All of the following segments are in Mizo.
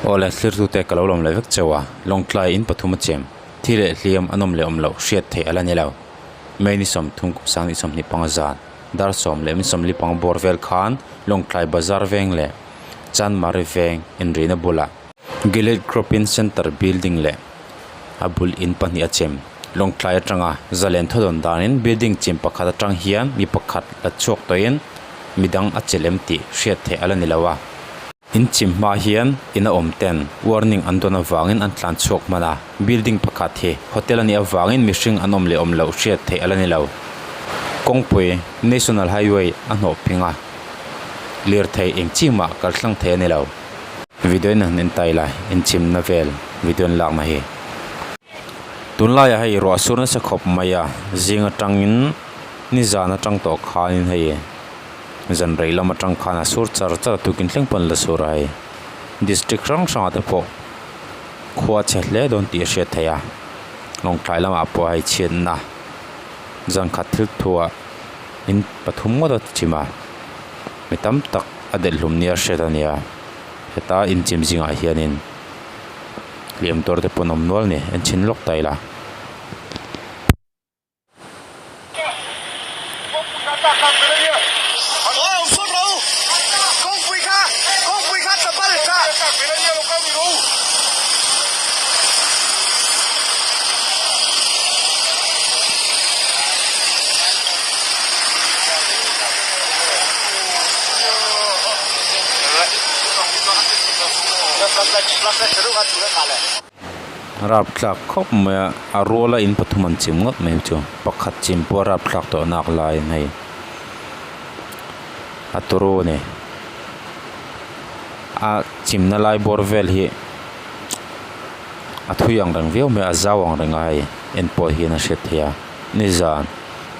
Awle thlirtute ka lo lawm leh vek cheu a, Lawngtlai in pathum a chem, thi leh hliam an awm leh awm loh hriat theih a la ni lo. May ni 30 kum 2025 zan, dar 10 leh min 45 bawr vel khan Lawngtlai Bazar veng leh Chanmari veng inrihna bulah Gilead Cropping Centre building leh a bul in pahnih a chem. Lawngtlai atanga zalen thawdawn danin building chem pakhat atang hian mi pakhat la chhuak tawhin midang a che lem tih hriat theih a la ni lo a. In chim hma hian in a awm ten warning an dawn avangin an tlan chhuak hman a, building pakhat hi hotel a nih avangin mihring an awm leh awm loh hriat theih a la ni lo. Kawngpui National Highway a hnawh phing a, lirthei eng chi mah kal tlang thei a ni lo. Video in han en ta ila inchimna vel video an lakna hi. Tunlaiah hei ruah sur nasa khawp mai a, zing atangin nizan atang tawh khanin hei zan rei lam atang khan a sur char char a tukin thleng pawn la sur a hei. District hrang hrangah te pawh khua chhe hle dawn tih a hriat theih a, Lawngtlai lamah pawh hei chhiatna zan khat thil thuah in pathum ngawt a chim a, mi tam tak a delh hlum nia hriat a nia heta inchim zingah hianin hliam tuar te pawh an awm nual a ni en chhin lawk ta ila. Rap thlak khawp mai a a ruala in pathum an chim ngawt mai chu pakhat chim pawh a rap thlak tawh nak laiin hei a turu a ni a chimna lai bawr vel hi a thui ang reng viau mai a a zau ang reng a hei en pawh hian a hriat theih a nizan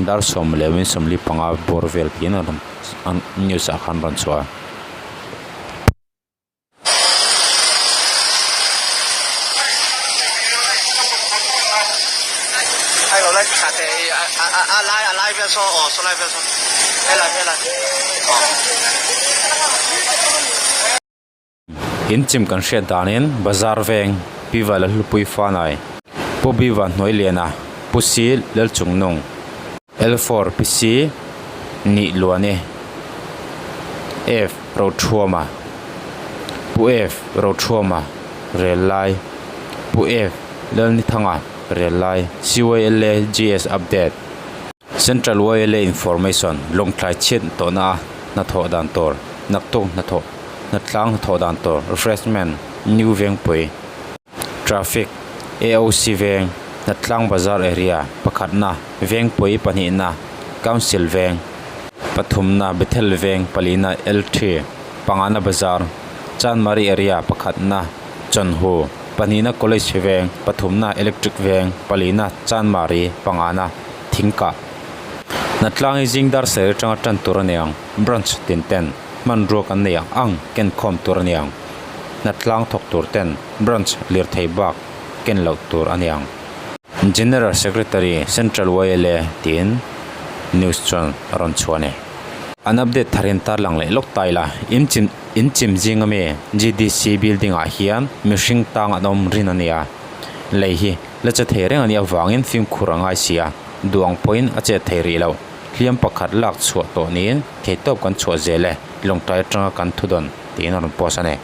dar 10 leh 45 bawr vel tiin a rawn an news ah khan rawn chhuah a. In chim kan hriat danin bazar veng Pi Vailahlupui Fanai Pu Bi Vanhnuai Liana Pu Si Lalchungnung L4 Pi Si Nih Luani F Rothuama Pu F Rothuama Rel Lai Pu F Lalnithanga Rel Lai CYLA GS Update Central YLA Information Lawngtlai chhiat tawhna a hnathawh dan tur naktuk hnathawh hnatlang hnathawh dan tur Refreshment New Vengpui Traffic AOC Veng Hnatlang Bazar Area pakhatna Vengpui pahnihna Council Veng pathumna Bethel Veng palina L3 pangana Bazar Chanmari Area pakhatna Chawnhu pahnihna College Veng pathumna Electric Veng palina Chanmari pangana Thingkah Hnatlang hi zing dar sarih atanga tan tur a ni ang branch tin ten hmanrua kan nei ang ang ken khawm tur a ni ang hnatlang thawk tur ten branch lirthei bak ken loh tur a ni ang. General Secretary Central YLA tiin news chuan a rawn chhuah a ni. An update thar in tarlang leh lawk ta ila in chim in chim zing ami GDC building ah hian mihring tang an awm rin a ni a lei hi la che thei reng a nih avangin fimkhur a ngai si a duh ang pawhin a chet thei rih loh hliam pakhat lak chhuah tawh niin theitawp kan chhuah zel e lawngtlai atanga kan thu dawn tiin a rawn post a ni.